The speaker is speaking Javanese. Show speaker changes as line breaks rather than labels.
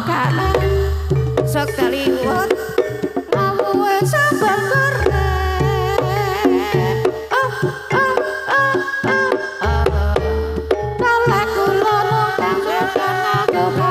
kanan sok kaliwat rawuhe sambal goreng. Oh oh oh oh oh. Kalau kula nunggang nganggo.